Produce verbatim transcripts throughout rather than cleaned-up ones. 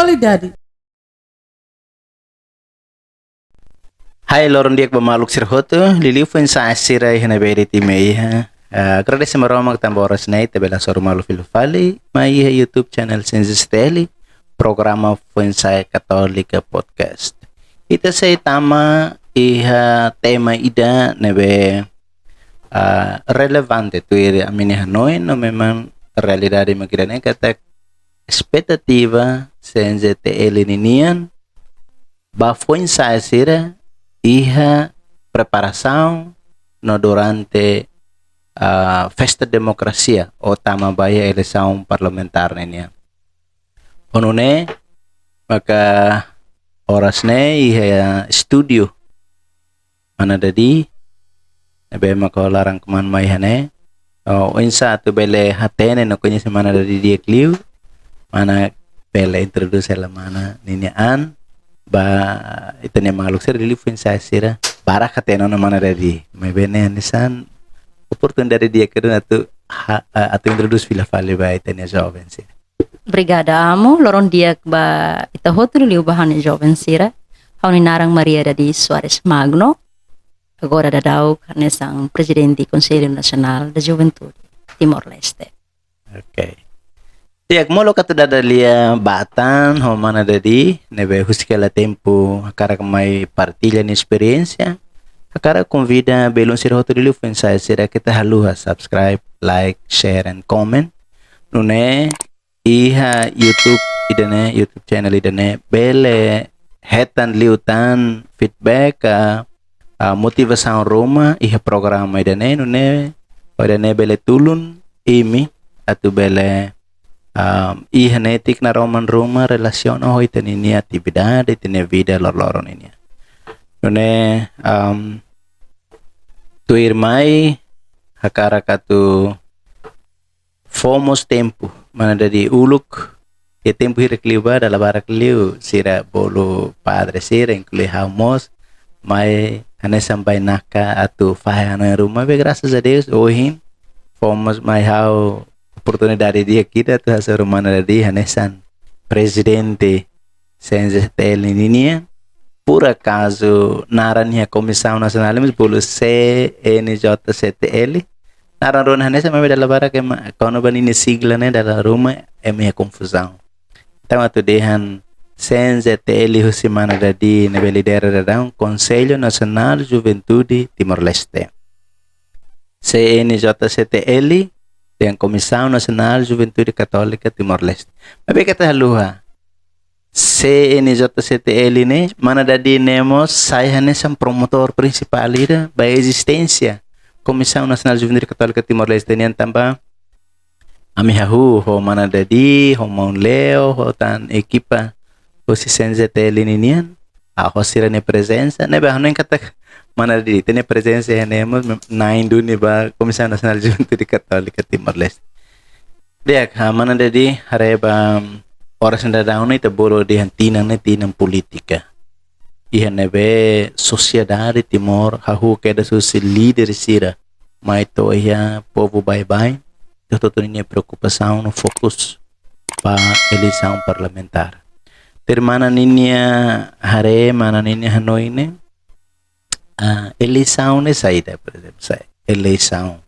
Atualidade. Hai, loron di'ak ba maluk sira hotu, liuliu foin-sa'e sira iha ne'ebé de'it imi iha. Ah, agradese Maromak tanba oras ne'e ita bele hasoru malu fila fali mai iha YouTube channel CNJCTL, programa Foin-sa'e Katólika Podcast. Ita sei tama iha tema ida ne'ebé, ah, relevante tuir ami-nia hanoin, no memang realidade mak ida-ne'e katak espetativa CNJTL ninian ba foin-sa'e sira iha preparasaun no durante, ah, festa demokrasia ou tama ba iha eleisaun parlamentár ninian. Ho nune'e maka oras ne'e iha estúdiu mana Dadi, ne'ebé maka laran kmaan mai iha ne'e. Oh, oinsá atu bele hatene no koñese mana Dadi di'ak liu, mana bele introdús hela mana ninia an ba ita-nia maluk sira, liuliu foin-sa'e sira, barak hatene ona mana Dadi. Maibé ne'e hanesan oportunidade di'ak ida atu ha-, atu introdús fila fali ba ita-nia joven sira. Obrigada, Amo. Loron di'ak ba ita hotu, liuliu ba ha'u-nia joven sira. Ha'u-nia naran Maria Dadi Soares Magno. Agora daudaun hanesan Prezidente Konsellu Nasionál da Juventude Timor-Leste. Oke. Di'ak, molok atu dada lia ba tan ho mana Dadi, ne'ebé husik hela tempu hakarak mai partilla nia esperiénsia. Hakarak konvida belun sira hotu, liuliu foin-sa'e sira, keta haluha subscribe, like, share and comment. Nune'e iha YouTube ida-ne'e, YouTube channel ida-ne'e, bele hetan liután feedback ka, ah, motivasaun ruma iha programa ida-ne'e, nune'e, ida-ne'e bele tulun imi atu bele, ah, iha netik naroman ruma relasiona ho ita-nia atividade, ita-nia vida loroloron nian. Nune'e, am, tuirmai hakarak atu fó mós tempu, mana Dadi, uluk, iha tempu hirak liubá, dala barak liu, sira bolu padre sira, inklui ha'u mós, mai hanesan bainaka atu fahe hanoin ruma, maibé graças a Deus, ohin, fó mós mai ha'u oportunidade di'ak ida atu hasoru mana Dadi hanesan prezidente CNJCTL ninian, por acaso, naran iha Komisaun Nasionál, mas bolu CNJCTL. Naran rua hanesan, maibé dala barak ema, kona-ba ninia sigla ne'e dala ruma ema iha konfuzaun. Entaun atu dehan CNJTL husi mana Dadi ne'ebé lidera daudaun Konsellu Nasionál Juventude Timor-Leste. CNJCTL dehan Komisaun Nasionál Juventude Katólika Timor-Leste. Maibé keta haluha, CNJCTL ne'e, mana Dadi ne'e mós sai hanesan promotór prinsipál ida ba ezisténsia Komisaun Nasionál Juventude Katólika Timor-Leste nian tanba ami hahú ho mana Dadi, ho maun Leo, ho tan ekipa husi CNJTL ninian, ah, ho sira-nia prezensa, ne'ebé hanoin katak mana Dadi, ita-nia prezensa iha ne'e mós mem-, na'in duni ba Komisaun Nasionál Juventude Katólika Timor-Leste. Di'ak, ah, mana Dadi, haree ba, mm, oras ne'e daudaun ne'e ita bolu dehan tinan ne'e tinan polítika. Iha ne'ebé sosiedade Timor hahú kedas husi líder sira mai to'o iha povu baibain, hotu-hotu ninia preokupasaun no fokus ba eleisaun parlamentár. Tuir mana ninia haree, mana ninia hanoin ne'e, ah, eleisaun ne'e saida, por ezemplu, sai eleisaun.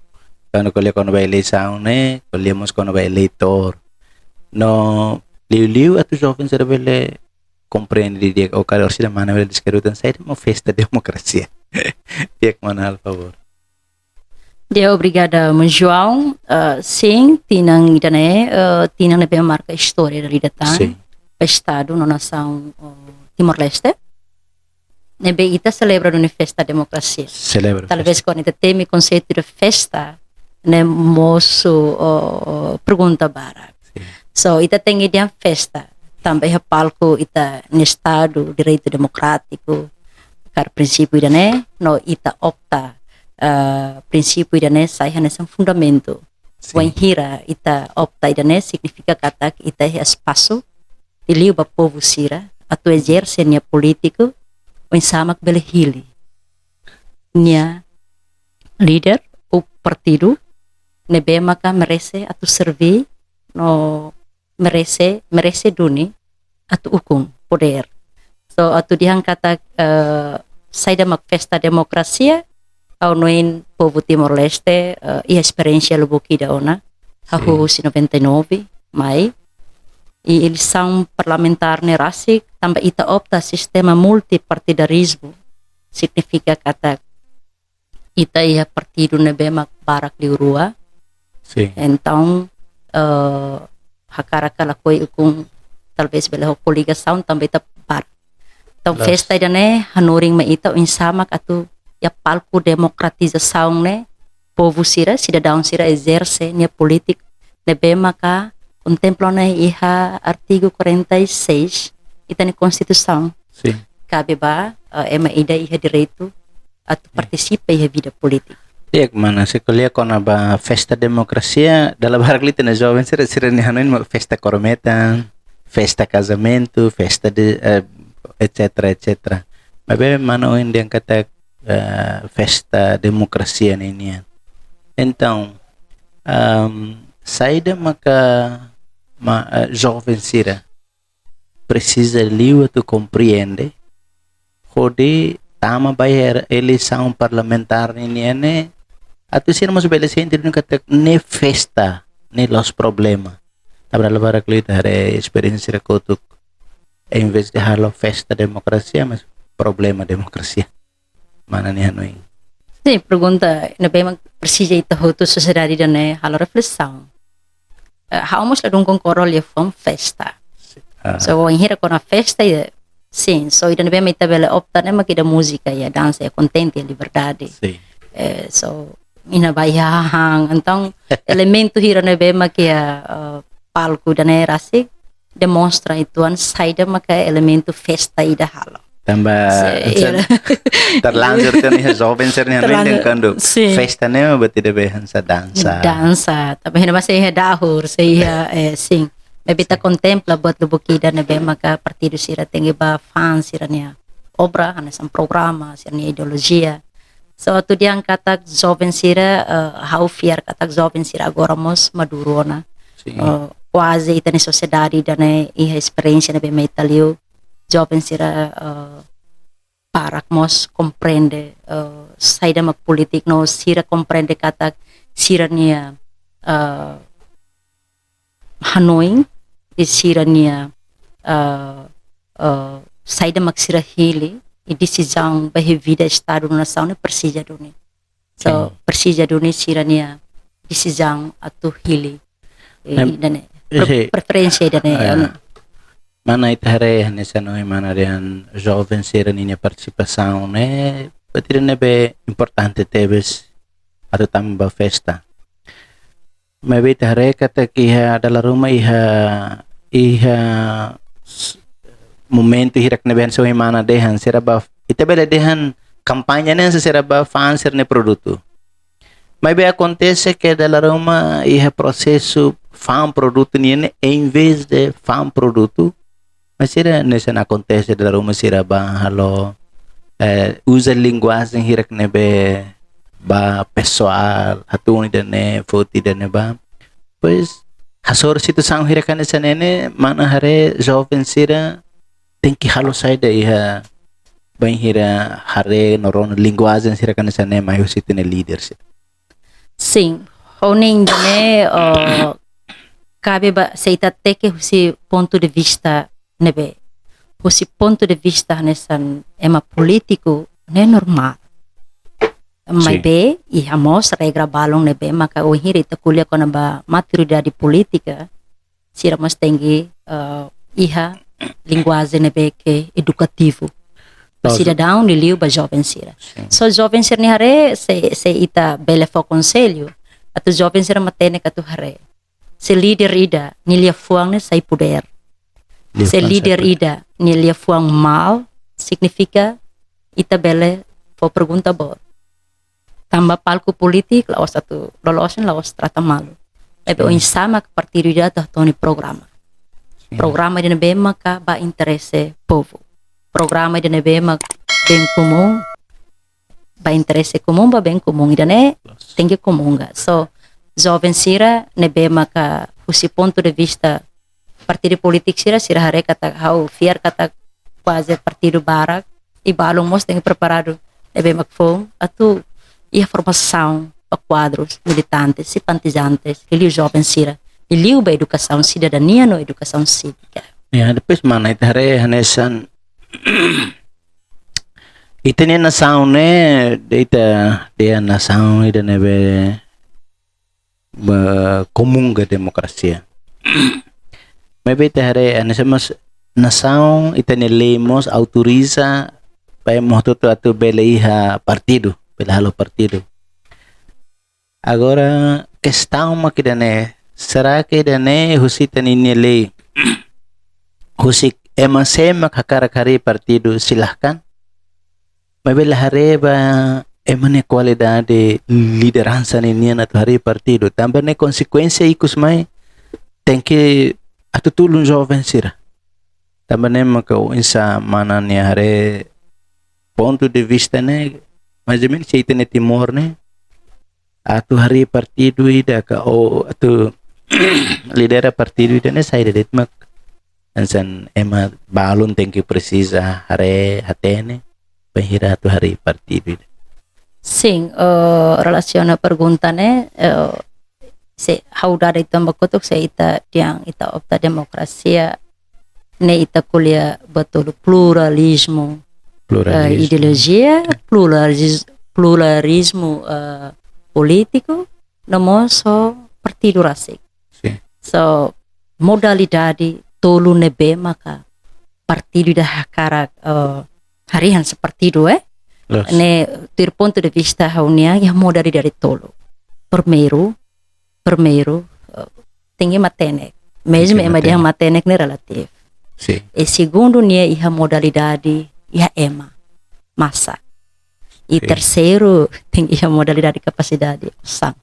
Kuandu ko'alia kona-ba eleisaun ne'e, ko'alia mós kona-ba eleitór. No liuliu atu joven sira bele komprende di'ak, ou karik orsida mana bele deskreve tan saida mak festa demokrasia. Di'ak mana, halo favór. Di'ak, obrigada, maun João. Eh, sin, tinan ida-ne'e, eh, tinan ne'ebé marka istória dala ida tan. Sin. Ba Estadu no nasaun, eh, Timor-Leste. Ne'ebé ita selebra duni festa demokrasia. Selebra. Talvés festa. Kuandu ita temi konseitu de festa, ne'e mosu, oh, pergunta barak. Sin. So, ita tenke dehan festa, tanba iha palku ita-nia Estadu direitu demokrátiku, karik prinsípiu ida-ne'e, no ita opta, eh, prinsípiu ida-ne'e sai hanesan fundamentu. Sin. Wainhira ita opta ida-ne'e signifika katak ita iha espasu, liuliu ba povu sira, atu ezerse nia polítiku, oinsá mak bele hili nia líder ou partidu ne'ebé maka merese atu serví no merese, merese duni atu ukun podér. So, atu dehan katak, eh, saida mak festa demokrasia, ha'u hanoin povu Timor-Leste, eh, iha esperiénsia lubuk ida ona, hahú husi noventa e nove, mai, i eleisaun parlamentár ne'e rasik, tanba ita opta sistema multipartidarizmu, signifika katak ita iha partidu ne'ebé mak barak liu rua. Sin. Entaun, eh, hakarak ka lakohi ukun, talvés bele ho koligasaun tanba ita barak. Entaun, festa ida-ne'e hanorin mai ita oinsá mak atu iha palku demokratizasaun ne'e, povu sira, sidadaun sira ezerse nia polítika ne'ebé maka kontempla ona iha artigu quarenta e seis ita-nia Konstituisaun. Sin. Kabe ba, eh, ema ida iha direitu atu partisipa iha vida polítika. Di'ak, mana, se ko'alia kona-ba festa demokrasia, dala barak liu ita-nia joven sira, sira-nia hanoin mak festa koro-metan, festa kazamentu, festa de, eh, et cetera, et cetera. Maibé mana ohin dehan katak, eh, festa demokrasia ne'e nian. Entaun, ehm, saida maka ma, eh, joven sira presiza liu atu komprende hodi tama ba iha eleisaun parlamentár ninian ne'e, atu sira mós bele sente duni katak ne'e festa, ne'e la'ós problema. Tanba dala barak liu ita haree esperiénsia sira kotuk, em vez de halo festa demokrasia, mas problema demokrasia. Mana nia hanoin? Sin, pergunta ne'ebé mak presiza ita hotu sosiedade ida-ne'e halo reflesaun. Eh, ha'u mós ladún konkorda liafuan festa. Ah. So, wainhira kona festa, ya, sin. So, ida ne'ebé mak ita bele opta ne'e mak ida múzika, ya, dansa, ya, kontente, ya, liberdade. Sin. Eh, so, iha ne'ebá iha hahán. Entaun, elementu hira ne'ebé mak iha, eh, palku ida-ne'e rasik demonstra uitoan saida maka elementu festa ida halo. Tanba, sin, entaun, terlanjur kan iha joven sira-nia mente, terlanjur, kuandu, sin, festa ne'e berarti ida-ne'ebé hanesan dansa. Dansa, tanba iha ne'ebá sei iha dahur, sei iha, eh, sin. Maibé ita, sin, kontempla buat lubuk ida ne'ebé maka partidu sira tenke ba fa'an sira-nia obra, hanesan programa, sira-nia ideolojia. So, atu dehan katak joven sira, eh, ha'u fiar katak joven sira agora mós maduru ona. Sin. Eh, kuaze ita-nia sosiedade ida-ne'e iha esperiénsia ne'ebé mak ita liu, joven sira, eh, barak mós komprende, eh, saida mak polítika no sira komprende katak sira-nia, eh, hanoin, i sira-nia, eh, eh, saida mak sira hili, i desizaun ba iha vida estadu no nasaun ne'e presiza duni. So, sin, presiza duni sira-nia desizaun atu hili, eh, em, ida-ne'e, pre-, isi, preferénsia ida-ne'e, eh, anu. Mana ita haree hanesan ohin mana dehan joven sira-nia partisipasaun ne'e, berarti ida ne'ebé importante tebes atu tama ba festa. Maibé ita haree katak iha dala ruma iha, iha s-, momentu hirak ne'ebé hanesan ohin mana dehan, sira ba, ita bele dehan kampaña ne'e sira ba fa'an sira-nia produtu. Maibé akontese ke dala ruma iha prosesu fa'an produtu nian ne'e, em vez de fa'an produtu, mas sira hanesan akontese dala ruma sira ba halo, eh, uza linguajen hirak ne'ebé ba pesoál, hatún ida-ne'e, foti ida-ne'e ba. Pois, hasoru situasaun hirak hanesan ne'e ne'e, mana haree joven sira tenke halo saida iha bainhira haree no rona linguajen sira hanesan ne'e mai husi ita-nia líder sira. Sin, ha'u hanoin ida-ne'e, eh, kabe ba se ita teke husi pontu de vista ne'ebé. Husi pontu de vista hanesan ema polítiku ne'e normál. Sin. Maibé, iha mós regra balun ne'ebé maka wainhira ita ko'alia kona-ba maturidade polítika, sira mós tenke, eh, iha linguajen ne'ebé ke edukativu. Ba, lójiku, sidadaun liuliu ba joven sira. Sin. So joven sira-nia haree, se, se ita bele fó konsellu, atu joven sira matenek atu haree. Se líder ida, nia liafuan ne'e sai podér. Liafuan sai podér. Se líder ida, nia liafuan malu, signifika ita bele fó pergunta boot. Tanba palku polítiku, la'ós atu, loloos ne'e la'ós trata malu. Maibé, sin, oinsá mak partidu ida atu hato'o nia programa. Sin. Programa ida ne'ebé maka ba interese povu. Programa ida ne'ebé mak bem comum, ba interese comum, ba bem comum ida-ne'e, sin, tenke comum ga. So, joven sira ne'ebé maka husi pontu de vista partidu polítiku sira, sira haree katak ha'u fiar katak kuaze partidu barak, i balun mós tenke preparadu ne'ebé mak foun atu iha formasaun ba kuadrus, militantes, simpatizantes, liuliu joven sira, liuliu ba edukasaun sidadania no edukasaun sívika. Ya, depois mana ita haree hanesan ita-nia nasaun ne'e, ita, ita-nia nasaun ida ne'ebé ba komún ka demokrasia. Maibé ita haree hanesan mós nasaun ita-nia lei mós autoriza ba ema hotu-hotu atu bele iha partidu, bele halo partidu. Agora, kestaun mak ida-ne'e, será que ida-ne'e husi ita-nia lei, husi ema sé mak hakarak harii partidu, silahkan. Maibé la haree ba ema nia kualidade lideransa ninian atu harii partidu. Tanba ne'e konsekuénsia ikus mai tenke atu tulun joven sira. Tanba ne'e maka oinsá mana nia haree pontu de vista ne'e, mais ou menos, se ita-nia Timor ne'e, atu harii partidu ida ka, ou atu lidera partidu ida ne'e saida de'it mak hanesan ema balun tenke presiza haree hatene bainhira atu harii partidu ida. Sin, eh, relasiona pergunta ne'e, eh, se ha'u dada ita ba kotuk se ita dehan ita opta demokrasia ne'e ita ko'alia ba tolu pluralizmu, eh, pluralizmu, ideolojia, pluraliz-, pluralizmu, eh, polítiku, no mós ho partidu rasik. Sin. So, modalidade tolu ne'ebé maka partidu ida hakarak, eh, harii hanesan partidu, eh? Loos. Ne'e, tuir pontu de vista ha'u-nian, iha modalidade tolu. Primeiru, primeiru, eh, tenke matenek. Mezmu tenke ema dehan matenek ne'e relativu. Sin. I segundu nia iha modalidade, iha ema, masa. I sin. Terseiru, tenke iha modalidade kapasidade, osan.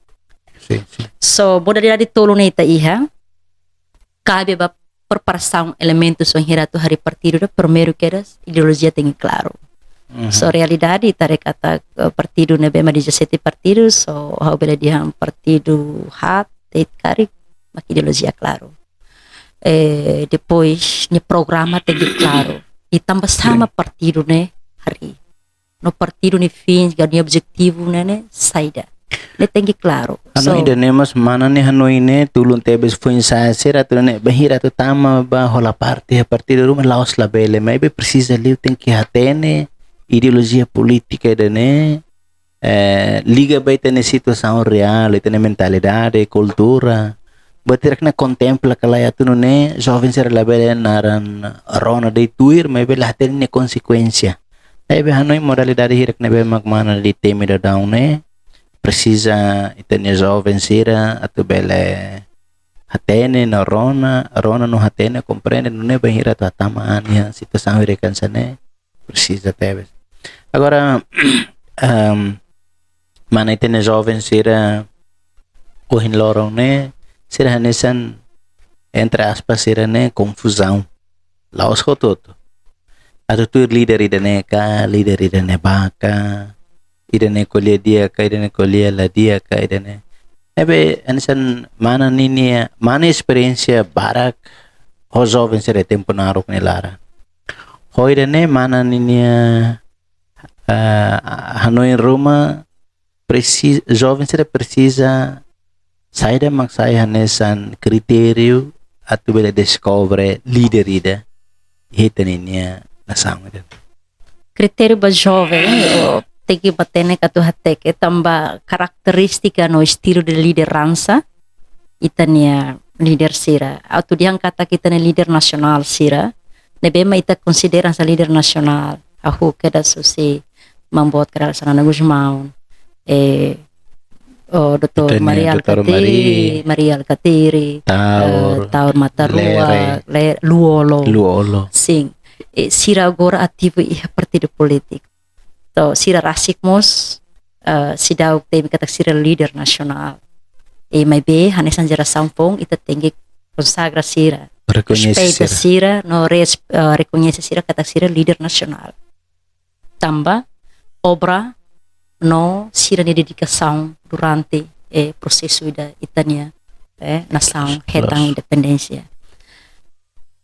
Sin, sin. So, modalidade tolu ne'e ita iha, kabe ba preparasaun elementus bainhira atu harii partidu ida, primeiru kedas ideolojia tenke klaru. Mhm. So realidade ita haree katak, eh, partidu ne'ebé mak dezassete partidu, so ha'u bele dehan partidu haat, de'it karik, mak ideolojia klaru. Eh, depois, nia programa tenke klaru. I tanba sá mak partidu ne'e harii. No partidu nia fin, ka nia objetivu ne'e, ne'e saida. Ne'e tenke klaru. Anu so, ida-ne'e mós mana nia hanoin ne'e, tulun tebes foin-sa'e sira atu ne'e, bainhira atu tama ba hola parte iha partidu ruma la'ós labele, maibé presiza liu tenke hatene ideolojia polítika ida-ne'e, eh, liga ba ita-nia situasaun reál, ita-nia mentalidade, kultura. Buat hirak ne'e kontempla ka lae atu nune'e, joven sira labele naran rona de'it tuir, maibé la hatene nia konsekuénsia. Ne'ebé hanoin modalidade hirak ne'ebé mak mana nia temi daudaun ne'e, presiza ita-nia joven sira atu bele hatene no rona, rona no hatene, komprende, nune'e bainhira atu hatama an iha situasaun hirak hanesan ne'e, presiza tebes. Agora, ehm, mana ita-nia joven sira ohin loron ne'e, sira hanesan, entre aspas, sira ne'e konfuzaun. La'ós hotu-hotu. Atu tuir líder ida-ne'e ka, líder ida-ne'ebá ka, ida-ne'e ko'alia di'ak ka, ida-ne'e ko'alia la di'ak ka, ida-ne'e. Ne'ebé, hanesan mana ninia, mana esperiénsia barak ho joven sira tempu naruk nia laran. Ho ida-ne'e mana ninia, eh, hanoin ruma presi-, joven sira presiza saida mak sai hanesan kritériu atu bele deskobre líder ida iha ita-nia nasaun ida. Kritériu ba joven, o, tenke matenek atu hateke tanba karakterístika no estilu de lideransa ita-nia líder sira. Atu dehan katak ita-nia líder nasionál sira, ne'ebé mak ita konsidera hanesan líder nasionál. Hahú kedas husi Maun Boot Kay Rala Xanana Gusmão, eh, o, doutór ita-nia Mari doutór Alkatiri, Mari, Mari Alkatiri, Taur, eh, Taur Matan Ruak, Lere, Le-, Lú-Olo. Lú-Olo. Sin. Eh, sira agora ativu iha partidu polítiku. Entaun, sira rasik mós, eh, seidauk temi katak sira líder nasionál. I maibé, hanesan jerasaun foun, ita tenke konsagra sira. Rekoñese sira. Respeita sira, no res-, eh, rekoñese sira katak sira líder nasionál. Tanba obra no sira-nia dedikasaun durante, eh, prosesu ida ita-nia, eh, nasaun, loos, hetan independénsia.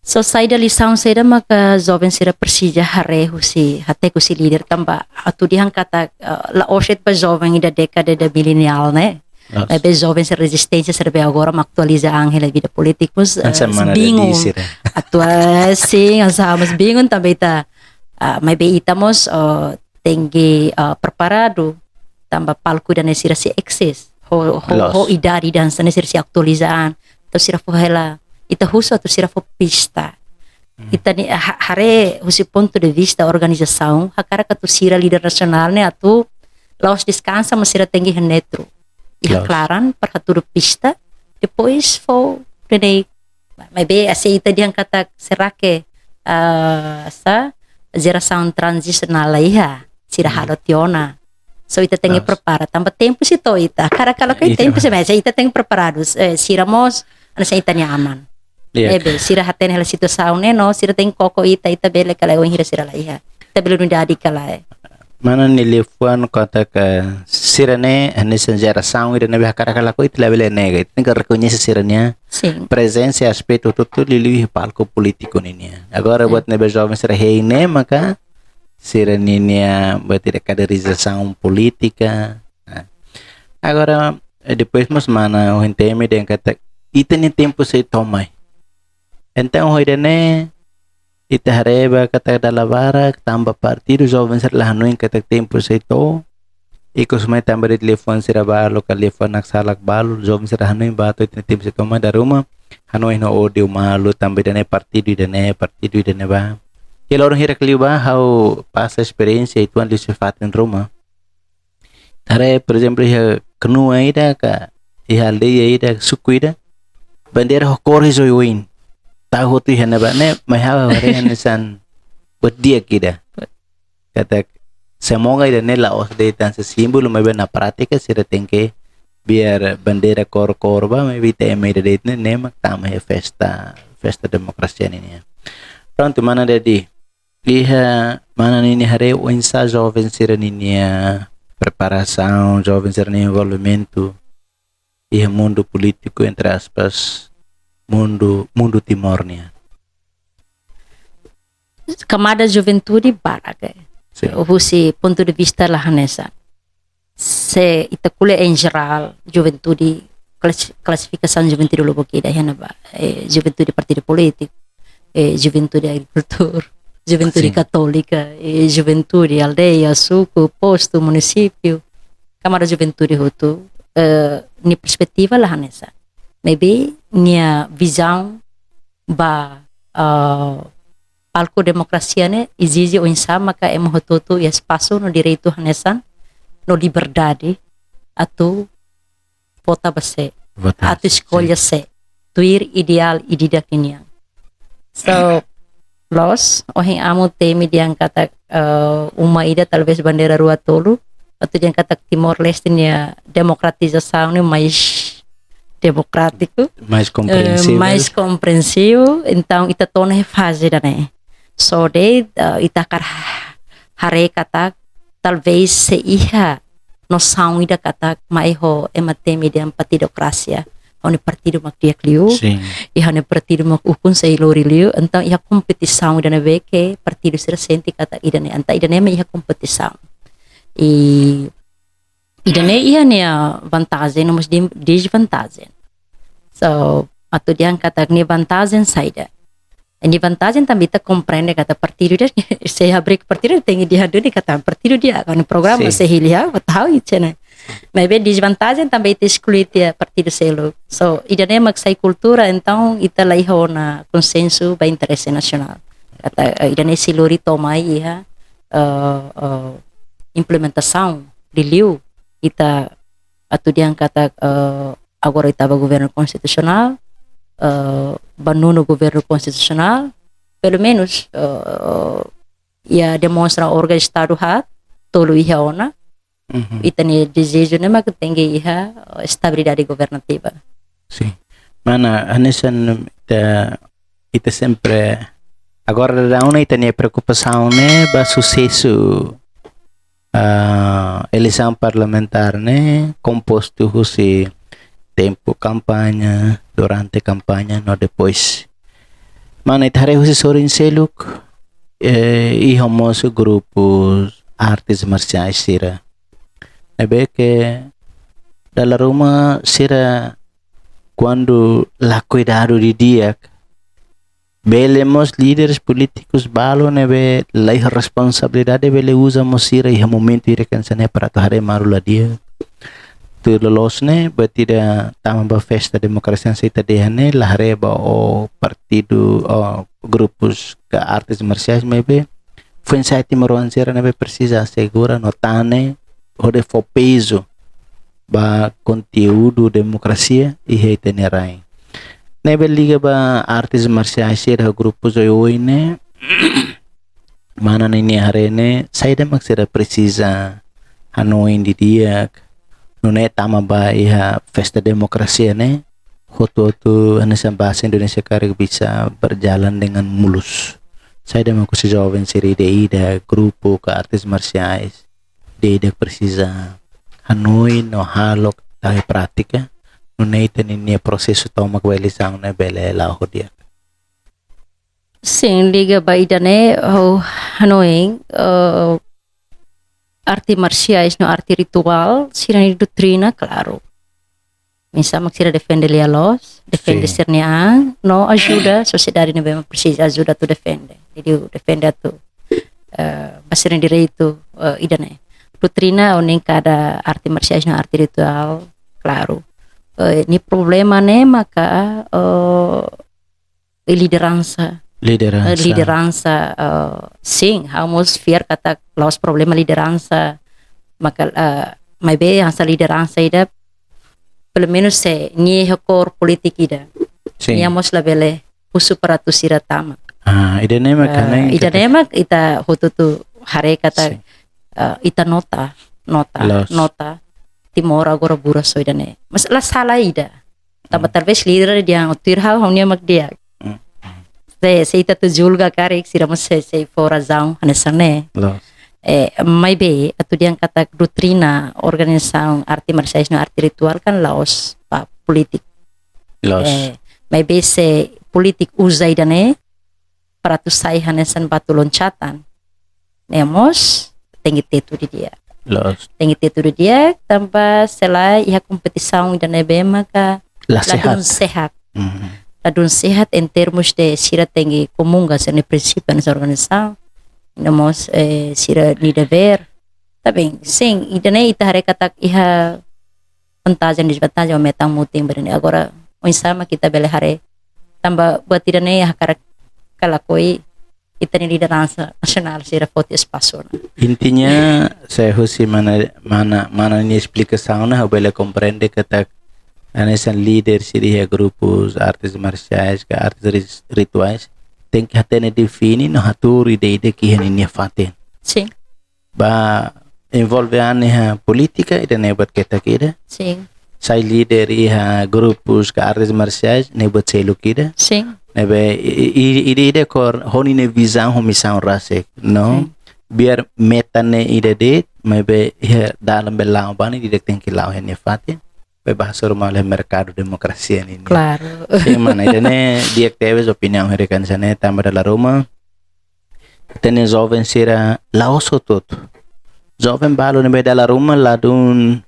So, saida lisaun saida maka joven sira presiza haree husi, hateke husi líder tanba atu dehan katak, eh, la'ós de'it ba joven ida dékada ida mileniál ne'e. Loos. Maibé joven sira rezisténsia sira be agora mak atualiza an hela vida polítika, eh, Hanesan mana Dadi bingung. Sira. Atua, sin, hanesan mós bingung tanba ita, ah, maibé ita mós, eh, tenke, ah, preparadu tanba palku ida-ne'e sira sei eksis. Ho, ho, Loos. Ho idade ida hanesan ne'e sira sei atualiza an. Entaun sira fó hela, ita husu atu sira fó pista. Hmm. Ita-nia ha-, haree husi pontu de vista organizasaun, hakarak atu sira líder nasionál ne'e atu la'ós deskansa, mas sira tenke iha neutru. Iha Loos. Klaran, para hatudu pista, depois fó, ne'e, maibé, hanesan ita dehan katak, será que, ah, sá, jerasaun tranzisionál la iha, sira Hmm. halo tiha ona. So, ita tenke Loos. prepara, tanba tempu sei to'o ita. Hakarak ka lakohi Ita tempu sei, mas ita tenke preparadu, eh, sira mós, hanesan ita-nia aman. Iya. Ne'ebé, sira hatene hela situasaun ne'e, no, sira tenke koko ita, ita bele ka lae, wainhira sira la iha. Ita bele unidade ka lae. Mana nia liafuan katak sira-ne'e, hanesan jerasaun ida ne'ebé hakarak ka lakohi ita labele nega. Ita tenke rekoñese sira-nia Sin. prezensa, aspetu hotu-hotu liuliu iha palku polítiku ninian. Agora Sin. buat ne'ebé joven sira hein ne'e maka sira-ninia buat ida kadeirizasaun polítika. Nah. Agora, eh, depois mós mana ohin temi dehan katak ita-nia tempu sei to'o mai. Entaun, ho ida-ne'e, ita haree ba katak dala barak, tanba partidu joven sira la hanoin katak tempu sei to'o. Ikus mai tanba de'it liafuan sira balu, ka liafuan naksalak balu, joven sira hanoin ba to'o ita-nia tempu sei to'o mai dala ruma. Hanoin ho ódiu malu, tanba ida-ne'e partidu ida-ne'e, partidu ida-ne'ebá. Iha loron hirak liubá, ha'u pasa esperiénsia uitoan liu husi fatin ruma. Haree, por ezemplu, iha knua ida ka, iha aldeia ida, suku ida, bandeira ho kór horizoin. Tau hotu iha ne'ebá ne'e, mai ha'u haree hanesan buat di'ak ida. Katak, semoga ida-ne'e la'ós de'it hanesan símbolu, maibé na prátika, sira tenke biar bandeira kór-kór ba, maibé ita ema ida de'it ne'e, ne'e mak tama iha festa, festa demokrasia ninian. Prontu, mana Dadi. Iha mana ninia haree oinsá joven sira-ninia preparasaun, joven sira-ninia envolvimentu iha mundu polítiku, entre aspas, mundu, mundu Timor nian. Kamada juventude barak, eh. Sin. Husi pontu de vista la hanesan. Se ita ko'alia em geral, juventude, klasi-, klasifikasaun juventude lubuk ida iha ne'ebá, eh, juventude partidu polítiku, eh, juventude agrikultór, juventude Sin. katólika, eh, juventude aldeia, suku, postu, munisípiu, kamada juventude hotu, eh, nia perspetiva la hanesan. Maibé nia vizaun ba, ah, palku demokrasia ne'e ezije oinsá maka ema hotu-hotu iha espasu no direitu hanesan no liberdade atu vota ba sé, Vota atu sé. eskolla sé, tuir ideál ida-idak ninian. So, loos, ohin amu temi dehan katak, eh, uma ida talvez bandeira rua tolu, atu dehan katak Timor-Leste nia demokratizasaun ne'e mais demokrátiku, Mais eh, kompreensivel. mais kompreensivel. Entaun, ita to'o ona iha faze ida-ne'e. So, de, eh, ita hakarak haree katak, talvez sei iha nosaun ida katak mai ho ema temi dehan partidokrasia. Ha'u-nia partidu mak di'ak liu. Sin. I ha'u-nia partidu mak ukun sei lori liu. Entaun iha kompetisaun ida ne'ebé ke partidu sira sente katak ida-ne'e. Entaun ida-ne'e mak iha kompetisaun. I ida-ne'e iha nia vantajen, no mós di-, dezvantajen. So, atu dehan katak nia vantajen saida. Nia vantajen tanba ita komprende katak partidu ida, se abri partidu ida tenke dehan duni katak partidu ida, kan programa Sin. se hili ha, ba tau i cena. Maibé dezvantajen tanba ita esklui tiha partidu seluk. So, ida-ne'e mak sai kultura, entaun ita la iha ona konsensu ba interese nasionál. Katak, eh, ida-ne'e sei lori to'o mai iha, eh, eh, implementasaun liuliu ita atu dehan katak, eh, agora oitavu governu konstitusionál, eh, ba nonu governu konstitusionál, pelumenus, eh, iha demonstra órgaun Estadu haat, tolu iha ona, Mhm. ita-nia dezeju ne'e mak tenke iha, eh, estabilidade governativa. Sin. Mana, hanesan ita, ita sempre, agora daudaun ne'e ita-nia preokupasaun ne'e ba susesu ah, eleisaun parlamentár ne'e kompostu husi tempu kampaña, durante kampaña, no depois. Mana ita haree husi sorin seluk, eh, iha mós grupu artes marsiais sira. Ne'ebé ke dala ruma sira kuandu la kuidadu didi'ak, bele mós líderes polítikus balu ne'ebé la iha responsabilidade bele uza mós sira iha momentu ida hanesan ne'e para atu haree malu la di'ak. Tuir loloos ne'e, buat ida tama ba festa demokrasia hanesan ita dehan ne'e, la haree ba ó partidu, ó grupus ka artes marsiais maibé foin-sa'e timoroan sira ne'ebé presiza asegura no tane hodi fó pezu ba konteúdu demokrasia iha ita-nia rain. Ne'ebé liga ba artes marsiais sira ho grupus oioin ne'e, mana ninia haree ne'e, saida mak sira presiza hanoin didi'ak, nune'e tama ba iha festa demokrasia ne'e, hotu-hotu hanesan bahasa Indonesia karik bisa berjalan dengan mulus. Saida mak husi joven sira ida-idak, grupu ka artes marsiais, ida-idak presiza hanoin no halo ka tau iha prátika, nune'e ita ninia prosesu tomak ba eleisaun ne'e bele la'o ho di'ak. Sin, liga ba ida-ne'e, ha'u hanoin, eh, arte marsiais no arte rituál, sira-nia doutrina klaru. Oinsá mak sira defende lia-loos, defende Sin. sira-nia an, no ajuda sosiedade ne'ebé mak presiza ajuda atu defende. Jadi, defende atu, eh, ba sira-nia direitu, eh, ida-ne'e. Doutrina, ou nem kada arte marsiais no arte rituál, klaru. Eh, nia problema ne'e maka, eh, lideransa. Lideransa. Eh, lideransa, eh, sin, ha'u mós fiar katak la'ós problema lideransa. Maka, eh, maibé hanesan lideransa ida, pelumenus se nia iha kór polítika ida. Sin. Nia mós labele husu para atu sira tama. Ah, ida-ne'e mak Eh, hanesan ida-ne'e mak ita hotu-hotu haree katak, Sin. eh, ita nota, nota, Loos. nota. Timor agora buras ho ida-ne'e. Mas la sala ida. Tanba Hmm. talvés líder dehan tuir ha'u, ha'u-nia mak di'ak. Hmm. Se, se ita atu julga karik, sira mós sei, sei fó razaun hanesan ne'e. Loos. Eh, maibé, atu dehan katak doutrina organizasaun arte marsiais no arte rituál kan la'ós ba polítika. Loos. Eh, maibé se polítika uza ida-ne'e, para atu sai hanesan batu loncatan. Ne'e mós, tenke tetu didi'ak. Loos. Tenke tetu didi'ak, tanba se lae iha kompetisaun ida ne'ebé maka La ladún sehat. sehat. Mhm. Ladún sehat em termos de sira tenke komunga sira-nia prinsípiu hanesan organizasaun. No mós, eh, sira-nia devér. Tá bem, sin, ida-ne'e ita haree katak iha vantajen, dezvantajen, aumenta mutin ba ida-ne'e. Agora, oinsá mak ita bele haree. Tanba buat ida-ne'e hakarak ka lakohi ita-nia lideransa nasionál sira foti espasu ona. Intinya, se husi mana, mana, mana nia esplikasaun ne'e, ha'u bele komprende katak hanesan líder sira iha grupus artes marsiais ka artes ris-, rituais, tenke hatene define no hatuur ida-idak iha ninia fatin. Sin. Ba envolve an iha polítika, ida-ne'e buat ketak ida. Sin. Sai líder iha grupus ka artes marsiais, ne'e buat seluk ida. Sin. Ne'ebé i, i, i, ida-idak ho ninia vizaun ho misaun rasik, no? Sin. Biar meta ne'e ida de'it, maibé iha dalan bele la'o ba ne'e, ida-idak tenke la'o iha nia fatin. Be bahasa ruma iha merkadu demokrasia nian. Klaru. Sin, mana ida-ne'e di'ak tebes opiniaun hirak hanesan ne'e, tanba dala ruma ita-nia joven sira la'ós hotu-hotu. Joven balu ne'ebé dala ruma ladún,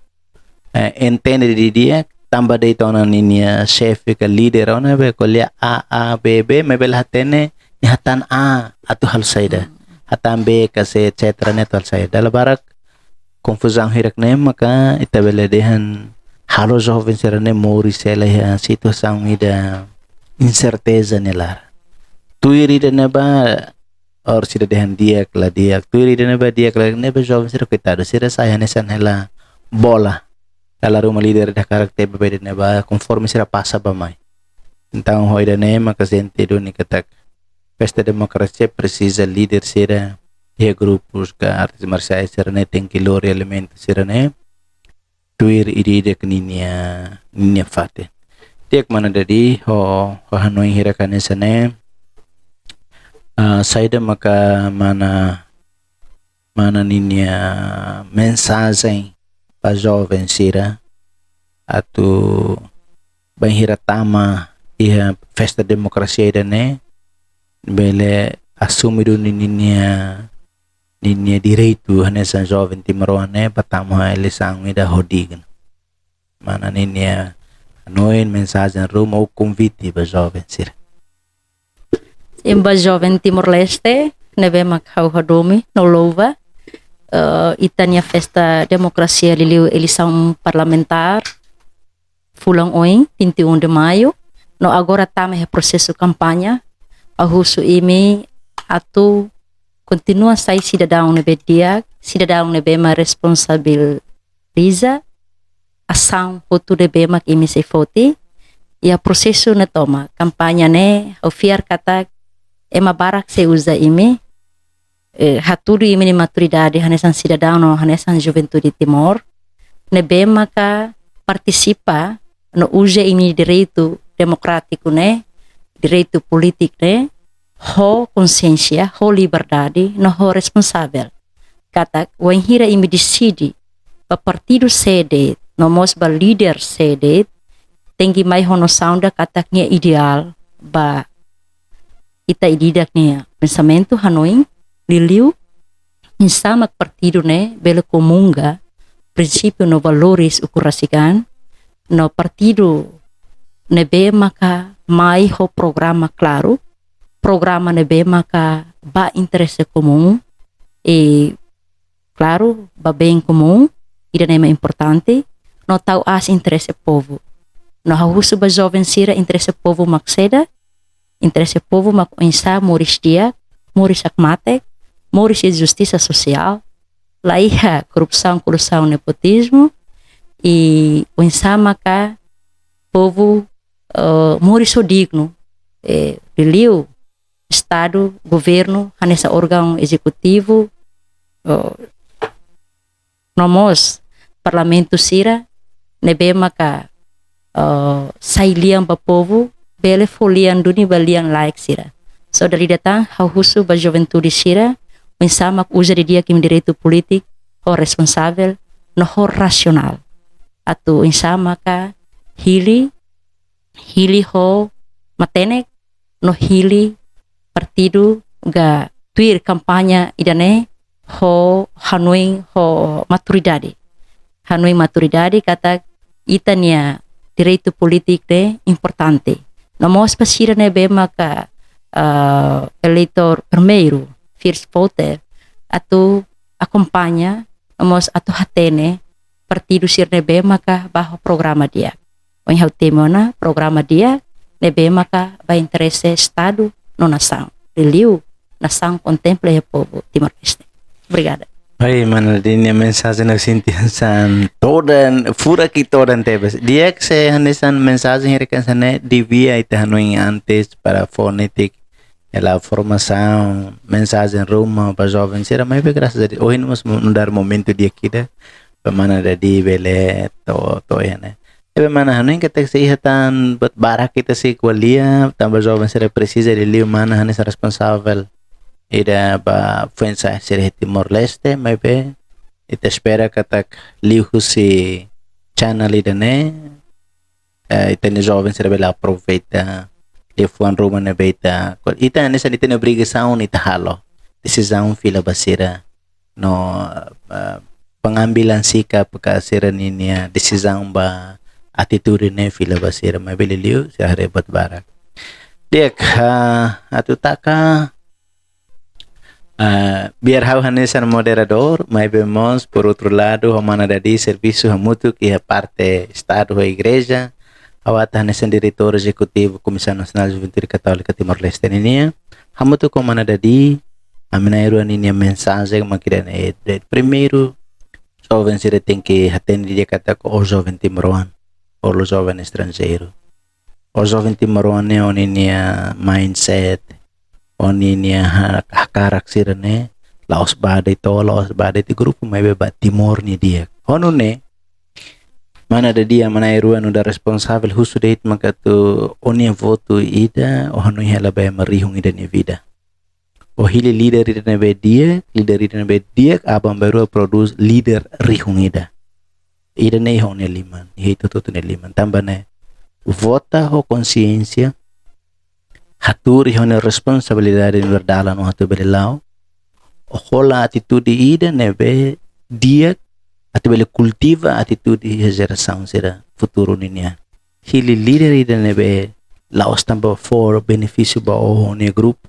eh, entende didi'ak, tanba de'it ona ninia xefe ka líder ona be ko'alia A, A, B, B, maibé la hatene, nia hatán A atu halo saida. Hatán B ka C, et cetera ne'e atu halo saida. Dala barak konfuzaun hirak ne'e maka ita bele dehan halo joven sira-ne'e moris hela iha situasaun ida inserteza nia laran. Tuir ida-ne'ebá, or sira dehan di'ak la di'ak. Tuir ida-ne'ebá di'ak la di'ak, ne'ebé joven sira koitadu. Sira sai hanesan hela bola. Dala ruma líder ida hakarak tebe ba ida-ne'ebá, konforme sira pasa bá mai. Entaun, ho ida-ne'e maka sente duni katak festa demokrasia presiza líder sira, iha grupus ka artes marsiais sira-ne'e tenke lori elementu sira-ne'e tuir ida-idak ninia, ninia fatin. Di'ak mana Dadi, ho, ho hanoin hirak hanesan ne'e, ah, saida maka mana, mana ninia mensajen ba joven sira atu bainhira tama iha festa demokrasia ida-ne'e, bele asume duni ninia, ninia direitu hanesan joven timoroan ne'e ba tama eleisaun ida ho dignu. Mana ninia hanoin, mensajen ruma ou konvite ba joven sira. Em ba joven Timor-Leste ne'ebé mak ha'u hadomi no louva, eh, ita-nia festa demokrasia liuliu eleisaun parlamentár fulan oin, vinte e um de maio, no agora tama iha prosesu kampaña, ha'u husu imi atu kontinua sai sidadaun ne'ebé di'ak, sidadaun ne'ebé mak responsabiliza asaun hotu ne'ebé mak imi sei foti iha prosesu ne'e tomak. Kampaña ne'e ha'u fiar katak ema barak sei uza imi, eh, hatudu imi-nia maturidade hanesan sidadaun no hanesan juventude Timor ne'ebé maka partisipa no uza imi-nia direitu demokrátiku ne'e, direitu polítiku ne'e, ho konsiénsia, ho liberdade no ho responsavel. Katak wainhira imi deside ba partidu sé de'it, no mós ba líder sé de'it, tenke mai ho nosaun ida katak nia ideál ba ita ida-idak nia pensamentu, hanoin, liuliu oinsá mak partidu ne'e bele komunga prinsípiu no valores ukun rasik an, no partidu ne'ebé maka mai ho programa klaru, programa ne'ebé maka ba interese komún, i klaru, ba bem komún, ida-ne'e mak importante, no tau aas interese povu. No ha'u husu ba joven sira, interese povu mak saida, interese povu mak oinsá moris di'ak, moris hakmatek, moris iha justisa sosiál, la iha korrupsaun, koluzaun, nepotizmu, i oinsá maka povu, eh, moris ho dignu, eh, liuliu Estadu, governu, hanesan órgaun ezekutivu, eh, no mós parlamentu sira ne'ebé maka, eh, sai lian ba povu, bele fó lian duni ba lian-laek sira. So, dala ida tan ha'u husu ba juventude sira, oinsá mak uza didi'ak imi-nia direitu polítiku ho responsavel no ho rasionál. Atu oinsá maka hili, hili ho matenek, no hili partidu ka tuir kampaña ida-ne'e ho hanoin, ho maturidade. Hanoin maturidade katak ita-nia direitu polítiku ne'e importante. No mós ba sira ne'ebé maka, ah, eleitór primeiru, first voter, atu akompaña, no mós atu hatene partidu sira ne'ebé maka ba ho programa di'ak. Ohin ha'u temi ona, programa di'ak ne'ebé maka ba interese Estadu no nasaun. Liuliu nasaun kontempla iha povu Timor-Leste. Obrigada. Ai, mana Dadi nia mensajen ha'u sente hanesan todan, furak i todan tebes. Di'ak se hanesan mensajen hirak hanesan ne'e devia ita hanoin antes para fó netik hela formasaun, mensajen ruma ba joven sira, maibé grasas a Deus, ohin mós mo-, nu'udar momentu di'ak ida ba mana Dadi bele to'o, to'o iha ne'e. Ne'ebé mana hanoin katak sei iha tan buat barak ita sei ko'alia, tanba joven sira presiza liuliu mana hanesan responsavel ida ba foin-sa'e sira iha Timor-Leste, maibé ita espera katak liuhusi channel ida-ne'e, eh, ita-nia joven sira bele aproveita liafuan ruma ne'ebé ita, ita hanesan ita-nia obrigasaun ita halo, desizaun fila ba sira no, eh, pengambilan sikap ka sira ninia desizaun ba atitude ne'e fila ba sira, maibé liuliu sira haree buat barak. Di'ak, ah, atu taka, ah, biar ha'u hanesan moderadór, maibé mós, por outro lado, ho mana Dadi servisu hamutuk iha parte Estadu ho Igreja, ha'u atu hanesan diretór ezekutivu Komisaun Nasionál Juventude Katólika Timor-Leste ninian, hamutuk ho mana Dadi, ami na'in-rua ninia mensajen mak ida-ne'e. Primeiru, joven sira tenke hatene didi'ak katak ó joven timoroan, ó la'ós joven estranjeiru. Ó joven timoroan ne'e ó-nia mindset, ó-nia ha-, hakarak sira-ne'e la'ós ba de'it ó, la'ós ba de'it grupu, maibé ba Timor nia di'ak. Ho nune'e, mana Dadi, mana na'in-rua nu'udar responsavel husu de'it maka atu ó-nia votu ida, ó hanoin hela ba ema rihun ida nia vida. Ó hili líder ida ne'ebé di'ak, líder ida ne'ebé di'ak, aban-bainrua prodús líder rihun ida. Ida-ne'e iha ó-nia liman, iha ita hotu-hotu nia liman. Tanba ne'e, vota ho konsiénsia, hatuur iha nia responsabilidade nu'udar dalan no atu bele la'o, hola atitude ida ne'ebé di'ak atu bele kultiva atitude iha jerasaun sira futuru ninian. Hili líder ida ne'ebé la'ós tanba fó benefísiu ba ó ho nia grupu,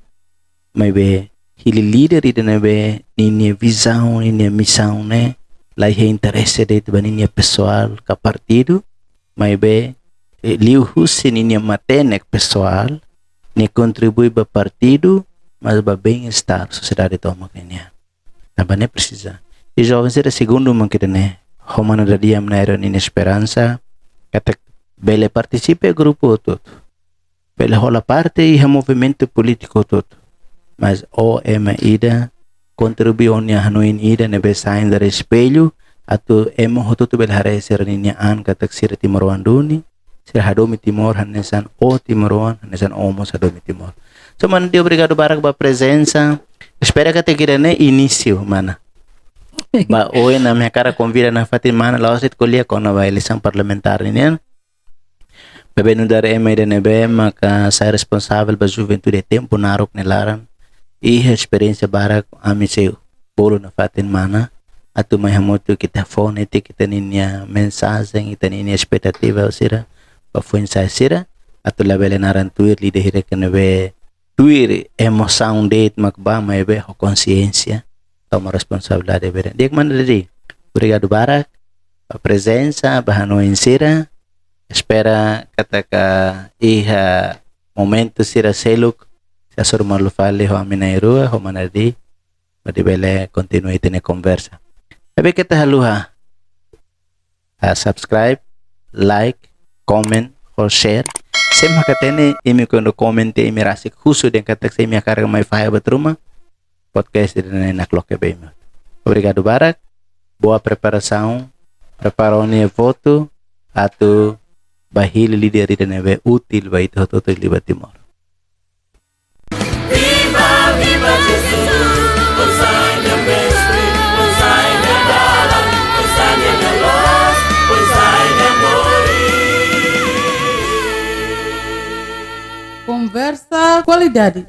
maibé hili líder ida ne'ebé ninia vizaun, ninia misaun ne'e la iha interese de'it ba ninia pesoál ka partidu, maibé, eh, liuhusi ninia matenek pesoál, nia kontribui ba partidu, mas ba bem-estar sosiedade tomak ninian. Tanba ne'e presiza. I joven sira, segundu mak ida-ne'e, ho mana dadi'ak manán ninia esperansa katak bele partisipa grupu hotu-hotu, bele hola parte iha movimentu polítiku hotu-hotu. Mas ó ema ida kontribui ó-nia hanoin ida ne'ebé sai nu'udar espellu, atu ema hotu-hotu bele haree sira-ninia an katak sira timoroan duni, sira hadomi Timor hanesan ó timoroan, hanesan ó mós hadomi Timor. So, mana Dadi, obrigadu barak ba prezensa. Espera katak ida-ne'e inísiu, mana. Ba oin ami hakarak konvida nafatin mana, la'ós de'it ko'alia kona-ba eleisaun parlamentár ninian. Maibé nu'udar ema ida ne'ebé maka sai responsavel ba juventude tempu naruk nia laran, iha esperiénsia barak, ami sei bolu nafatin mana atu mai hamutuk ita fó netik ita-ninia mensajen, ita-ninia espetativa sira ba foin-sa'e sira, atu labele naran tuir líder hirak ne'ebé tuir emosaun de'it mak bá, maibé ho konsiénsia, toma responsabilidade beren. Di'ak, mana Dadi, obrigadu barak ba prezensa, ba hanoin sira. Espera katak iha momentu sira seluk, sei hasoru malu fali ho ami na'in-rua, ho mana Dadi, hodi bele kontinua ita-nia konversa. Maibé keta haluha, ah, subscribe, like, comment, ho share. Sé mak hatene imi kuandu komente imi rasik husu dehan katak se imi hakarak mai fahe buat ruma, podcast ida-ne'e nakloke ba imi. Obrigadu barak. Boa preparasaun. Prepara ó-nia votu atu bá hili líder ida ne'ebé útil ba ita hotu-hotu liu ba Timor. Viva, viva Jesus, Pai Mestre, Pai Dalan, Pai Luz, Pai Moris. Konversa kualidade.